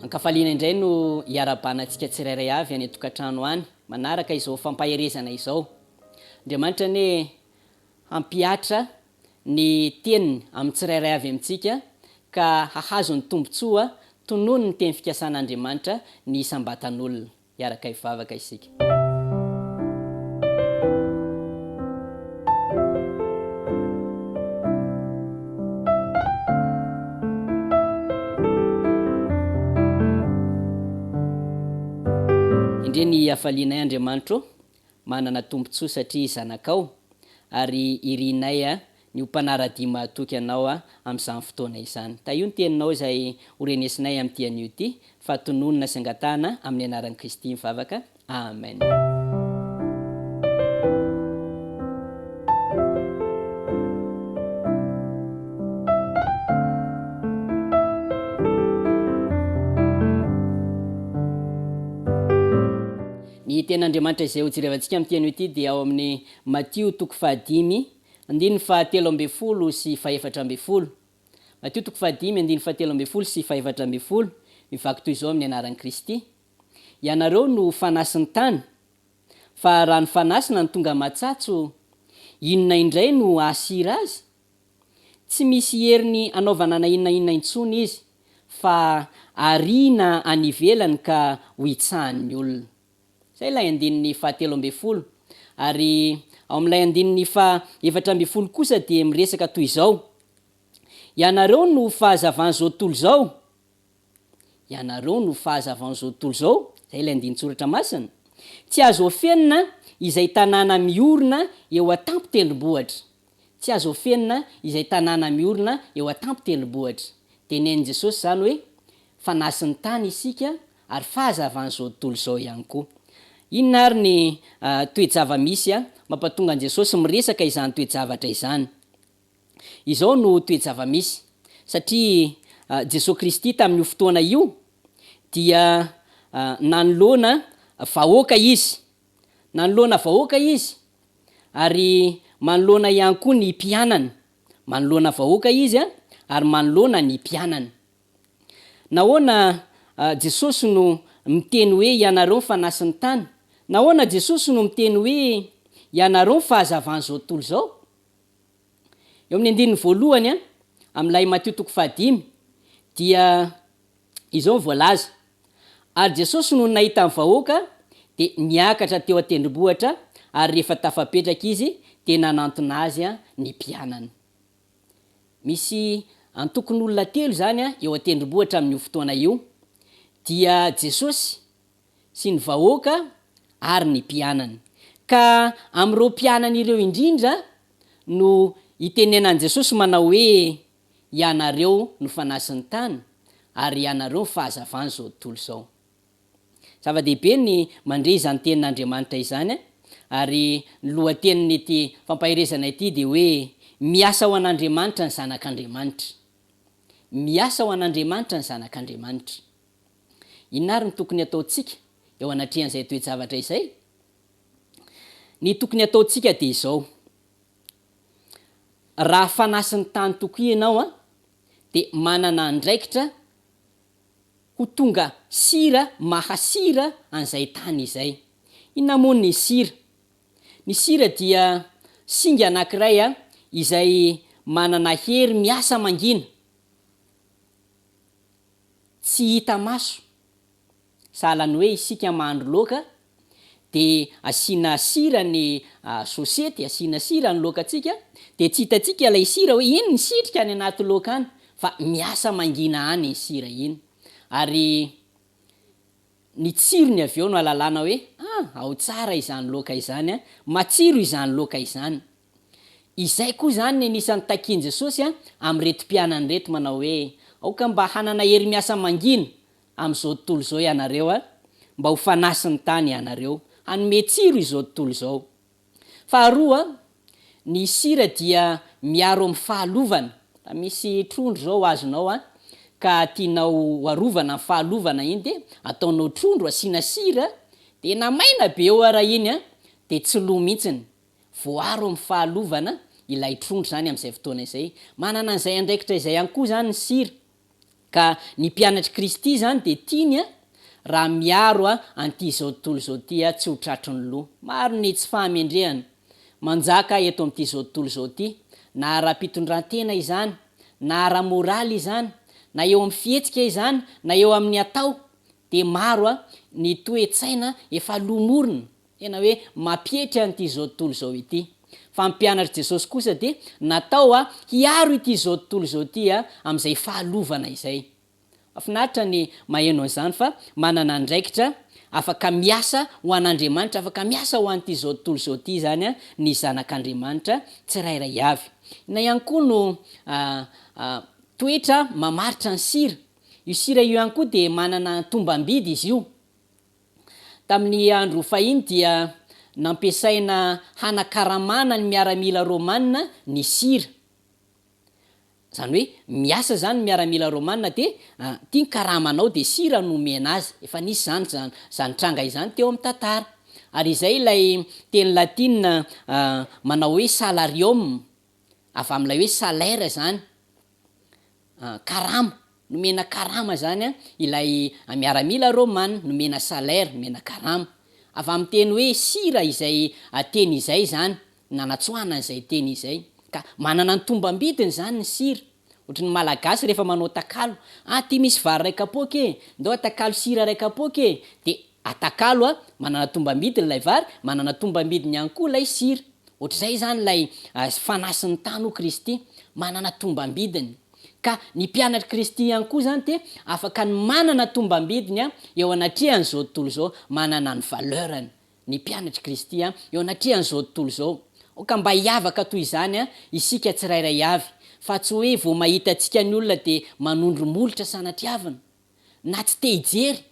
Ankafaliana indray no hiarahabana antsika tsirairay avy any an-tokantrano any manaraka izao fampaherezana izao. Andriamanitra anie hampihatra ny teniny amin'ny tsirairay avy amintsika ka hahazo ny tombontsoa tononin'ny teny fikasan'Andriamanitra ny isam-batan'olona. Hiaraka hivavaka isika. Endrey ny hafalianay Andriamanitro ô, manana tombontsoa satria zanakao, ary irinay ny ho mpanara-dia mahatoky Anao amin'izany fotoana izany. Tahio ny Teninao izay ho renesinay amin'ity anio ity, fa tononina sy angatahana amin'ny anaran'i Kristy mivavaka. Amen. Ny Tenin'Andriamanitra izay hojerevantsika amin'ity anio ity dia ao amin'ny Matio toko fahadimy, andininy fahatelo ambin'ny folo sy fahefatra ambin'ny folo. Matio toko fahadimy, andininy fahatelo ambin'ny folo sy fahefatra ambin'ny folo, mivaky toy izao amin'ny anaran'i Kristy, Ianareo no fanasin'ny tany, fa raha ny fanasina no tonga matsatso, inona indray no hahasira azy? Tsy misy heriny hanaovana na inona inona intsony izy, fa ariana any ivelany ka ho hitsahan'ny olona. Izay ilay andininy fahatelo ambin'ny folo. Ary ao amin'ilay andininy faha-efatra ambin'ny folo kosa dia miresaka toy izao, Ianareo no fahazavan'izao tontolo izao. Ianareo no fahazavan'izao tontolo izao, izay ilay andinin-tsoratra masina. Tsy azo afenina izay tanàna miorina eo an-tampon-tendrombohitra. Tsy azo afenina izay tanàna miorina eo an-tampon-tendrombohitra. Tenenin'i Jesosy izany hoe fanasin'ny tany isika ary fahazavan'izao tontolo izao ihany koa. Inona ary ny toe-java-misy mampatonga an'i Jesosy miresaka izany toe-javatra izany? Izao no toe-java-misy, satria Jesoa Kristy tamin'io fotoana io dia nanoloana vahoaka Izy, nanoloana vahoaka Izy, ary manoloana ihany koa ny mpianany, manoloana vahoaka Izy ary manoloana ny mpianany. Nahoana Jesosy no miteny hoe ianareo ny fanasin'ny tany? Nahoana Jesosy no miteny hoe ianareo ny fahazavan'izao tontolo izao? Eo amin'ny andininy voalohany amin'ilay Matio toko fahadimy dia izao no voalaza, Ary Jesosy nony nahita ny vahoaka dia niakatra teo an-tendrombohitra ary rehefa tafapetraka Izy dia nanantona Azy ny mpianany. Misy antokon'olona telo izany eo an-tendrombohitra amin'io fotoana io, dia Jesosy, sy ny vahoaka ary ny mpianany. Ka amin'ireo mpianany ireo indrindra no itenenan'i Jesosy manao hoe, Ianareo no fanasin'ny tany, ary ianareo no fahazavan'izao tontolo izao. Zava-dehibe ny mandre izany tenin'Andriamanitra izany, ary ny lohatenin'ity fampaherezana ity dia hoe, Miasa ho an'Andriamanitra ny zanak'Andriamanitra. Miasa ho an'Andriamanitra ny zanak'Andriamanitra. Inona àry no tokony hataontsika eo anatrehan'izay toe-javatra izay? Ny tokony hataontsika dia izao, Raha fanasin'ny tany tokoa ianao, dia manana andraikitra ho tonga sira mahasira an'izay tany izay. Inona moa ny sira? Ny sira dia singa anankiray izay manana hery miasa mangina. Tsy hita maso. Sahala ny hoe isika mahandro laoka dia asiana sira ny sosety, asiana sira ny laokantsika dia tsy hitantsika ilay sira hoe iny misitrika any anaty laoka any fa miasa mangina any iny sira iny. Ary ny tsirony avy eo no ahalalana hoe ah ao tsara izany laoka izany an, matsiro izany laoka izany. Izay koa izany ny anisan'ny takian'i Jesosy amin'ireto mpianany ireto manao hoe, Aoka mba hanana hery miasa mangina amin'izao tontolo izao ianareo, mba ho fanasin'ny tany ianareo, hanome tsiro izao tontolo izao. Faharoa, ny sira dia miaro amin'ny fahalovana. Raha misy trondro izao azonao ka tianao ho arovana amin'ny fahalovana iny dia ataonao trondro asiana sira dia na maina be eo ara iny dia tsy lo mihitsiny. Voaro amin'ny fahalovana ilay trondro izany amin'izay fotoana izay. Manana an'izay andraikitra izay ihany koa izany ny sira. Ka ny mpianatr'i Kristy izany dia tiany raha miaro an'ity izao tontolo izao ity tsy ho tratry ny loha. Maro ny tsy fahamendrehana manjaka eto amin'ity izao tontolo izao ity, na ara-pitondran-tena izany, na ara-moraly izany, na eo amin'ny fihetsika izany, na eo amin'ny atao, dia maro ny toe-tsaina efa lomorina Tena hoe mampietry an'ity izao tontolo izao ity. Fa ny mpianatr'i Jesosy kosa dia natao hiaro ity izao tontolo izao ity amin'izay fahalovana izay. Mahafinaritra ny maheno an'izany fa manana andraikitra afaka miasa ho an'Andriamanitra, afaka miasa ho an'ity izao tontolo izao ity izany ny zanak'Andriamanitra tsirairay avy. Inona ihany koa no toetra mamaritra ny sira? Io sira io ihany koa dia manana tombam-bidy izy io. Tamin'ny andro fahiny dia nampiasaina hanakaramana ny miaramila romana ny sira. Izany hoe miasa izany ny miaramila romana dia ity ny karamanao dia sira no omena azy. Efa nisy izany izany tranga izany teo amin'ny tantara. Ary izay ilay teny latina manao hoe salarium, avy amin'ilay hoe salaire izany. Karama, nomena karama izany ilay miaramila romana, nomena salaire, nomena karama. Avy amin'ny teny hoe sira izay teny izay izany, nanatsoahana an'izay teny izay. Ka manana ny tombam-bidiny izany ny sira. Ohatry ny Malagasy rehefa manao takalo, ah ity misy vary iray kapoaka e, ndao atakalo sira iray kapoaka e, dia atakalo a, manana tombam-bidiny ilay vary, manana tombam-bidiny ihany koa ilay sira. Ohatr'izay izany ilay fanasin'ny tany hoy Kristy, manana tombam-bidiny. Ka ny mpianatr'i Kristy ihany koa izany dia afaka ny manana tombam-bidiny eo anatrehan'izao tontolo izao, manana ny valeur-ny ny mpianatr'i Kristy eo anatrehan'izao tontolo izao. Aoka mba hiavaka toy izany isika tsirairay avy, fa tsy hoe vao mahita antsika ny olona dia manondro molotra sanatriavina. na tsy te hijery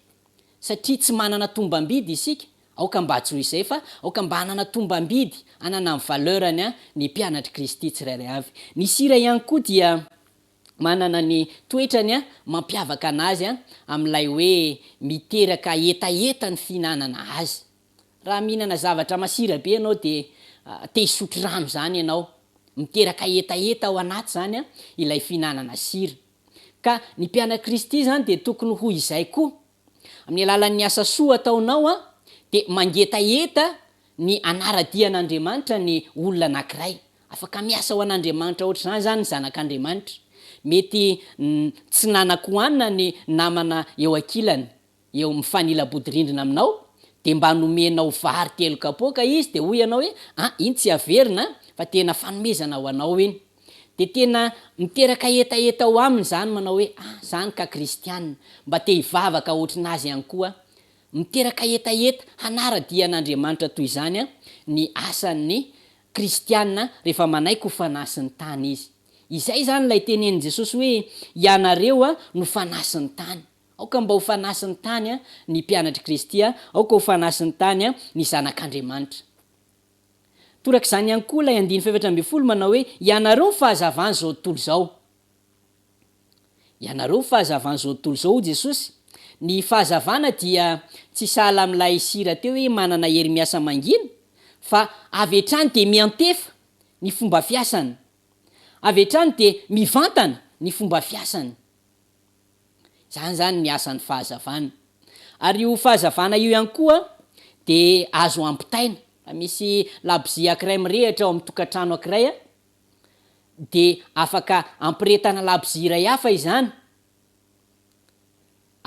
satria tsy manana tombam-bidy isika, aoka mba tsy ho izay fa aoka mba hanana tombam-bidy, hanana ny valeur-ny ny mpianatr'i Kristy tsirairay avy. Ny sira ihany koa dia manana ny toetrany mampiavaka anazy amin'ilay hoe miteraka hetaheta ny fihinanana azy. Raha mihinana zavatra masira be ianao dia te hisotro rano izany ianao. Miteraka hetaheta ao anaty izany ilay fihinanana sira. Ka ny mpianatr'i Kristy izany dia tokony ho izay koa. Amin'ny alalan'ny asa soa ataonao dia mangetaheta ny hanara-dia an'Andriamanitra ny olona anankiray. Afaka miasa ho an'Andriamanitra ohatr'izany izany ny zanak'Andriamanitra. Mety tsy nanan-kohanina ny namana eo ankilany. eo mifanila-bodirindrina aminao, dia mba nomenao vary telo kapoaka izy, dia hoy ianao hoe, ah, iny tsy averina fa tena fanomezana ho anao iny. Dia tena miteraka hetaheta ao aminy izany manao hoe, ah, zany ka kristiana, mba te hivavaka ohatrin'azy ihany koa aho. Miteraka hetaheta hanara-dia an'Andriamanitra toy izany ny asan'ny kristiana rehefa manaiky ho fanasin'ny tany izy. Izay izany ilay tenenin'i Jesosy hoe, ianareo no fanasin'ny tany. Aoka mba ho fanasin'ny tany ny mpianatr'i Kristy, aoka ho fanasin'ny tany ny zanak'Andriamanitra. Torak'izany ihany koa ilay andininy faha-14 manao hoe, Ianareo no fahazavan'izao tontolo izao. Ianareo no fahazavan'izao tontolo izao, hoy Jesosy. Ny fahazavana dia tsy sahala amin'ilay sira teo hoe manana hery miasa mangina, fa avy hatrany dia miantefa ny fomba fiasany. Avy hatrany dia mivantana ny fomba fiasany. Izany izany ny asan'ny fahazavana. Ary io fahazavana io ihany koa dia azo ampitaina. Raha misy labozia ankiray mirehitra ao amin'ny tokantrano ankiray dia afaka ampiretana labozia iray hafa izany.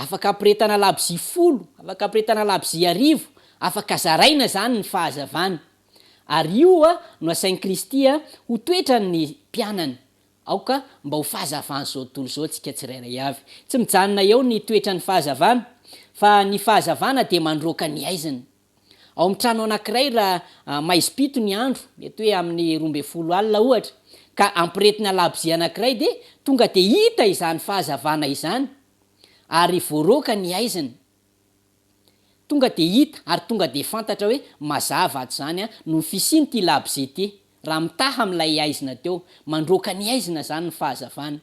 Afaka ampiretana labozia folo, afaka ampiretana labozia arivo, afaka zaraina izany ny fahazavana. Ary io no asain'i Kristy ho toetran'ny mpianany. Aoka mba ho fahazavan'izao tontolo izao tsika tsirairay avy. Tsy mijanona eo ny toetran'ny fahazavana, fa ny fahazavana dia mandroaka ny haizina. Ao amin'ny trano anankiray raha maizim-pito ny andro, mety hoe amin'ny 12 alina ohatra, ka ampiretina labozia anankiray dia tonga dia hita izany fahazavana izany ary voaroaka ny haizina. Tonga dia hita ary tonga dia fantatra hoe mazava ato izany no fisian'ity labozia ity, raha mitaha amin'ilay haizina teo. Mandroaka ny haizina izany ny fahazavana.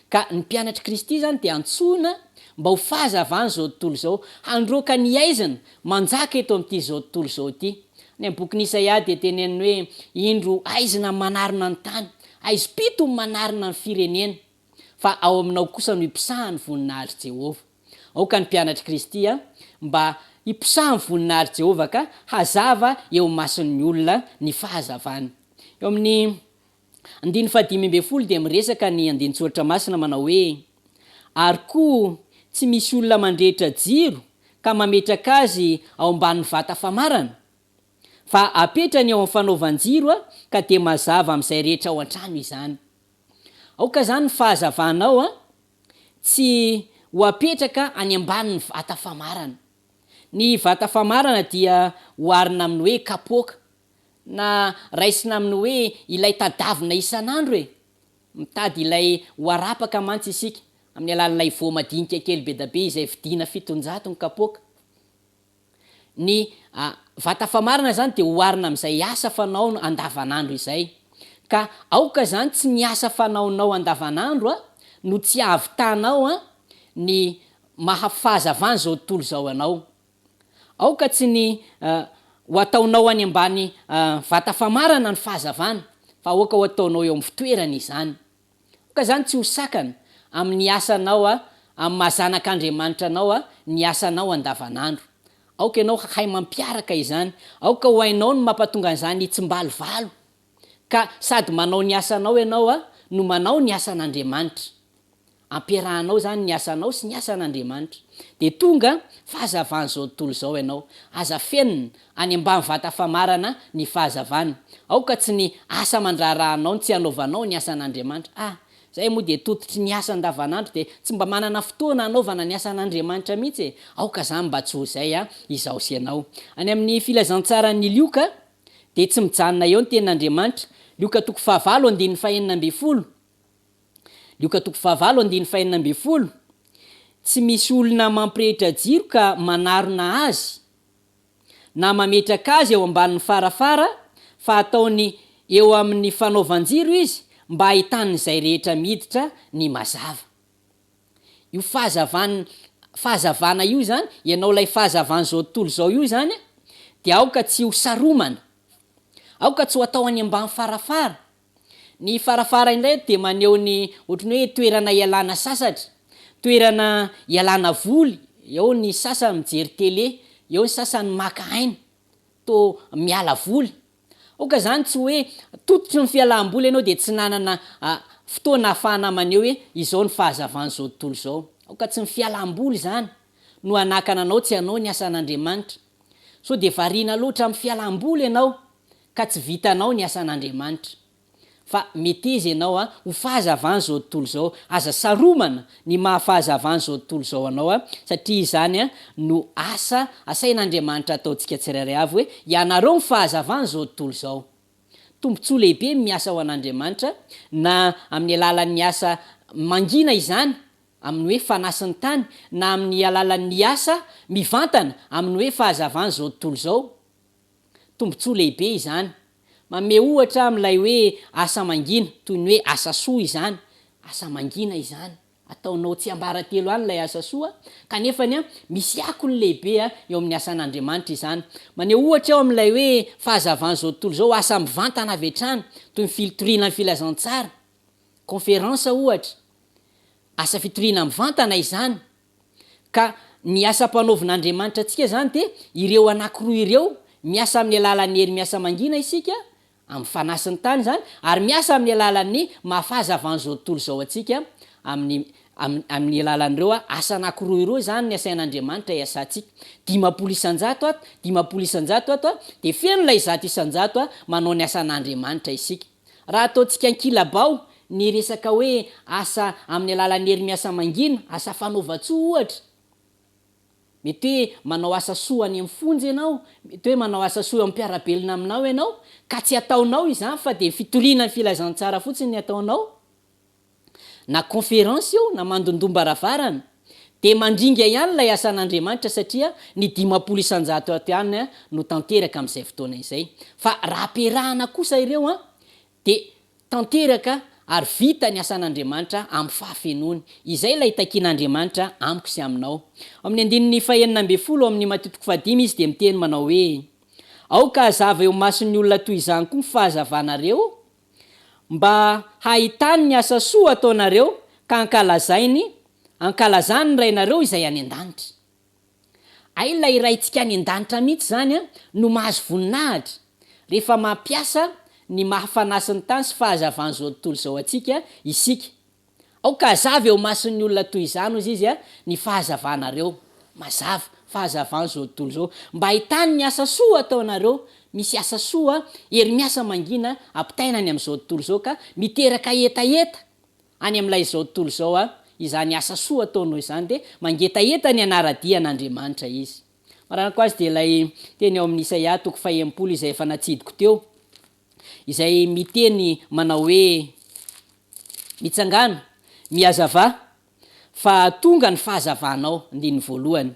Ka ny mpianatr'i Kristy izany dia antsoina mba ho fahazavan'izao tontolo izao, handroaka ny haizina manjaka eto amin'ity izao tontolo izao ity. Any amin'ny bokin'i Isaia dia teneniny hoe, Indro haizina manarona ny tany, haizim-pito manarona ny firenena. Fa ao aminao kosa no hiposahan'ny voninahitr'i Jehovah. Aoka ny mpianatr'i Kristy mba hiposahan'ny voninahitr'i Jehovah ka hazava eo imason'ny olona ny fahazavany. Eo amin'ny andininy fahadimy ambin'ny folo dia miresaka ny andinin-tsoratra masina manao hoe, Ary koa tsy misy olona mandrehitra jiro ka mametraka azy ao ambanin'ny vata famarana, fa apetrany eo amin'ny fanaovan-jiro ka dia mazava amin'izay rehetra ao an-trano izany. Aoka izany ny fahazavanao tsy ho apetraka any ambanin'ny vata famarana. Ny vata famarana dia oharina amin'ny hoe kapoaka, na raisina amin'ny hoe ilay tadavina isan'andro e! Mitady ilay ho arapaka mantsy isika amin'ny alalan'ilay voamadinika kely bedabe izay vidiana 700 ny kapoaka. Ny vata famarana izany dia oharina amin'izay asa fanao andavanandro izay. Ka aoka izany tsy ny asa fanaonao andavanandro no tsy hahavitanao ny maha fahazavan'izao tontolo izao anao. Aoka tsy ny ho ataonao any ambany vata famarana ny fahazavana fa aoka ho ataonao eo amin'ny fitoerany izany. Aoka izany tsy ho sakana amin'ny asanao amin'ny maha zanak'Andriamanitra anao ny asanao andavanandro. Aoka ianao hahay mampiaraka izany. Aoka ho hainao ny mampatonga an'izany hitsimbalovalo. Ka sady manao ny asanao ianao no manao ny asan'Andriamanitra. Ampiarahanao izany ny asanao sy ny asan'Andriamanitra. Dia tonga fahazavan'izao tontolo izao ianao. Aza afenina any ambany vata famarana ny fahazavana. Aoka tsy ny asa aman-draharahanao no tsy hanaovanao ny asan'Andriamanitra. Ah! Izay moa dia tototry ny asa andavanandro dia tsy mba manana fotoana hanaovana ny asan'Andriamanitra mihitsy e! Aoka izany mba tsy ho izay izaho sy ianao. Any amin'ny filazantsaran'i Lioka dia tsy mijanona eo ny tenin'Andriamanitra. Lioka toko fahavalo andininy fahenina ambin'ny folo. Lioka toko fahavalo andininy fahenina ambin'ny folo, Tsy misy olona mampirehitra jiro ka manarona azy, na mametraka azy eo ambanin'ny farafara, fa ataony eo amin'ny fanaovan-jiro izy mba hahitan'izay rehetra miditra ny mazava. Io fahazavan fahazavana io izany, ianao ilay fahazavan'izao tontolo izao io izany, dia aoka tsy ho saromana, aoka tsy ho atao any ambany farafara, Ny farafara indray dia maneho ny ohatran'ny hoe toerana ialana sasatra, toerana ialana voly, eo ny sasany mijery télé, eo ny sasany maka aina, toa miala voly. Aoka izany tsy hoe tototry ny fialam-boly ianao dia tsy nanana fotoana ahafahana maneho hoe izao ny fahazavan'izao tontolo izao. Aoka tsy ny fialam-boly izany no hanakana anao tsy hanao ny asan'Andriamanitra. Sao dia variana loatra amin'ny fialam-boly ianao ka tsy vitanao ny asan'Andriamanitra. Fa meteza ianao ho fahazavan'izao tontolo izao. Aza saromana ny maha fahazavan'izao tontolo izao anao satria izany no asa asain'Andriamanitra ataontsika tsirairay avy hoe ianareo no fahazavan'izao tontolo izao. Tombontsoa lehibe ny miasa ho an'Andriamanitra na amin'ny alalan'ny asa mangina izany amin'ny hoe fanahy sy ny tany na amin'ny alalan'ny asa mivantana amin'ny hoe fahazavan'izao tontolo izao. Tombontsoa lehibe izany. Manome ohatra aho amin'ilay hoe asa mangina, toy ny hoe asa soa izany. Asa mangina izany. Ataonao tsiambaratelo any ilay asa soa, kanefa ny misy akony lehibe eo amin'ny asan'Andriamanitra izany. Maneho ohatra aho amin'ilay hoe fahazavan'izao tontolo izao, asa mivantana avy hatrany, toy ny fitoriana ny filazantsara, conférence ohatra. Asa fitoriana mivantana izany. Ka ny asa ampanaovin'Andriamanitra antsika izany dia ireo anankiroa ireo, miasa amin'ny alalan'ny hery miasa mangina isika, amin'ny fanahy sy ny tany izany, ary miasa amin'ny alalan'ny maha fahazavan'izao tontolo izao antsika, amin'ny amin'ny alalan'ireo asa anankiroa ireo izany ny asain'Andriamanitra hiasantsika. 50% ato, 50% ato, dia feno ilay 100% manao ny asan'Andriamanitra isika. Raha ataontsika ankilabao ny resaka hoe asa amin'ny alalan'ny hery miasa mangina, asa fanaovan-tsoa ohatra, mety hoe manao asa soa any amin'ny fonja ianao, mety hoe manao asa soa eo amin'ny mpiara-belona aminao ianao, ka tsy ataonao izany fa dia fitoriana ny filazantsara fotsiny ny ataonao, na conférence io na mandondom-baravarana, dia mandringa ihany ilay asan'Andriamanitra satria ny 50% ato ihany no tanteraka amin'izay fotoana izay. Fa raha ampiarahana kosa ireo an, dia tanteraka ary vita ny asan'Andriamanitra amin'ny fahafenoany. Izay ilay takian'Andriamanitra amiko sy aminao. Ao amin'ny andininy fahenina ambin'ny folo ao amin'ny Matio toko fahadimy izy dia miteny manao hoe, Aoka hazava eo imason'ny olona toy izany koa ny fahazavanareo, Mba hahitany ny asa soa ataonareo. ka ankalazainy, ankalazany ny Rainareo izay any an-danitra. Hay ilay Raintsika any an-danitra mihitsy izany no mahazo voninahitra rehefa mampiasa ny maha fanasin'ny tany sy fahazavan'izao tontolo izao antsika isika. Aoka hazava eo imason'ny olona toy izany, hozy izy, ny fahazavanareo. Mazava, fahazavan'izao tontolo izao. Mba hahitany ny asa soa ataonareo. Misy asa soa, hery miasa mangina, ampitaina any amin'izao tontolo izao ka miteraka hetaheta any amin'ilay izao tontolo izao izany asa soa ataonao izany dia mangetaheta ny hanara-dia an'Andriamanitra izy. Maranako azy dia ilay teny ao amin'ny Isaia toko fahenimpolo izay efa natsidiko teo. Izay miteny manao hoe, Mitsangàna, mihazavà, fa tonga ny fahazavanao, andininy voalohany.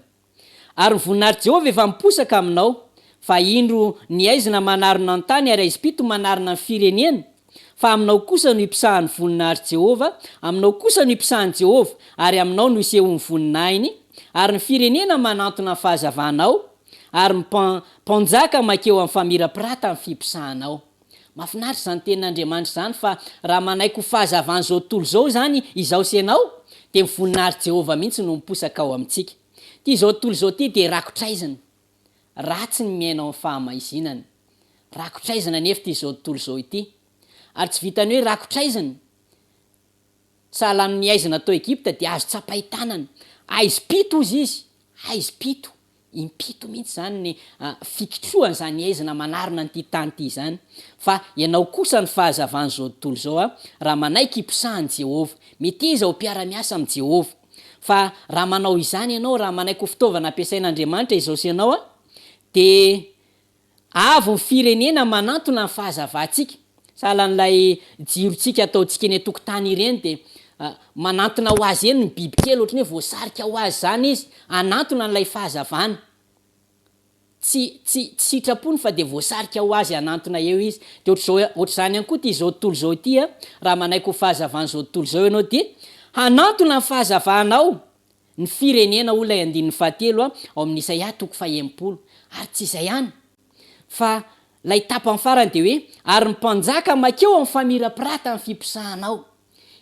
Ary ny voninahitr'i Jehovah efa miposaka aminao, fa indro ny haizina manarona ny tany ary haizim-pito manarona ny firenena, fa aminao kosa no hipisahan'ny voninahitr'i Jehovah, aminao kosa no hipisahan'i Jehovah, ary aminao no hisehoan'ny voninahiny, ary ny firenena manantona ny fahazavanao, Ary ny mpanjaka mankeo amin'ny famirapirata ny fiposahanao. Mahafinaritra izany tenin'Andriamanitra izany fa raha manaiky ho fahazavan'izao tontolo izao izany izaho sy ianao dia ny voninahitr'i Jehovah mihitsy no miposaka ao amintsika. Ity izao tontolo izao ity dia rakotr'aizina. Ratsy ny miaina ao amin'ny fahamaizinana. Rakotr'aizina anefa ity izao tontolo izao ity. Ary tsy vitan'ny hoe rakotr'aizina. Sahala amin'ny aizina tao Egypta dia azo tsapain-tanana. Aizim-pito hozy izy, aizim-pito. Impito mihitsy izany ny fikitrohan'izany aizina manarona an'ity tany ity izany. Fa ianao kosa ny fahazavan'izao tontolo izao, raha manaiky hiposahan'i Jehovah. Meteza ho mpiara-miasa amin'i Jehovah. Fa raha manao izany ianao, raha manaiky ho fitaovana ampiasain'Andriamanitra izao sy ianao, dia Avo ny firenena manantona ny fahazavantsika. Sahala an'ilay jirontsika ataontsika eny an-tokotany ireny dia manantona ho azy eny ny bibikely, ohatran'ny hoe voasarika ho azy izany izy hanantona an'ilay fahazavana. Tsy tsy tsy sitrapony fa dia voasarika ho azy hanantona eo izy. Dia ohatr'izao ohatr'izany ihany koa ity izao tontolo izao ity an, raha manaiky ho fahazavan'izao tontolo izao ianao dia hanantona ny fahazavanao Ny firenena, hoy ilay andininy fahatelo ao amin'ny Isaia toko fahenimpolo. Ary tsy izay ihany, fa ilay tapany farany dia hoe, Ary ny mpanjaka mankeo amin'ny famirapiratan'ny fiposahanao.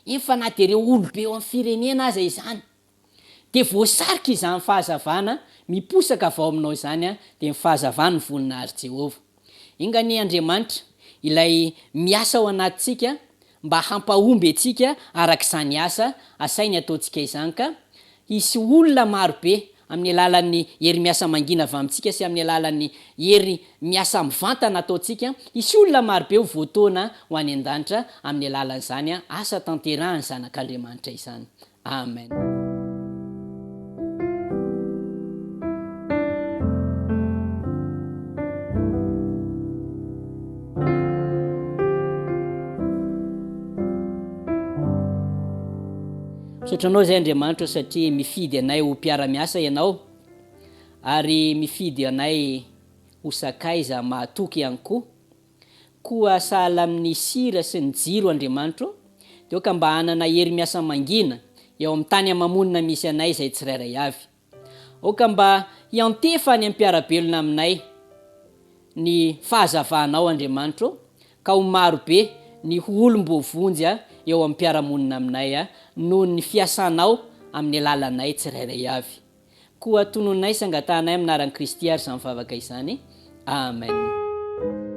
Eny fa na dia ireo olobe eo amin'ny firenena aza izany, dia voasarika izany fahazavana miposaka avy ao aminao izany, dia ny fahazavan'ny voninahitr'i Jehovah. Enga anie Andriamanitra, ilay miasa ao anatintsika, mba hampahomby antsika araka izany asa asainy ataontsika izany ka hisy olona maro be amin'ny alalan'ny hery miasa mangina avy amintsika sy amin'ny alalan'ny hery miasa mivantana ataontsika, hisy olona maro be ho voataona ho any an-danitra amin'ny alalan'izany asa tanterahan'ny Zanak'Andriamanitra izany. Amen. Misaotra Anao izay Andriamanitra o satria mifidy anay ho mpiara-miasa Ianao ary mifidy anay ho sakaiza mahatoky ihany koa. Koa sahala amin'ny sira sy ny jiro Andriamanitra ô, dia aoka mba hanana hery miasa mangina eo amin'ny tany ama-monina misy anay izay tsirairay avy. Aoka mba hiantefa any amin'ny mpiara-belona aminay ny fahazavanao Andriamanitra ô, ka ho maro be ny ho olom-boavonjy eo amin'ny mpiara-monina aminay noho ny fiasanao amin'ny alalanay tsirairay avy. Koa tononay sy angatahanay amin'ny anaran'i Kristy ary izany vavaka izany. Amen.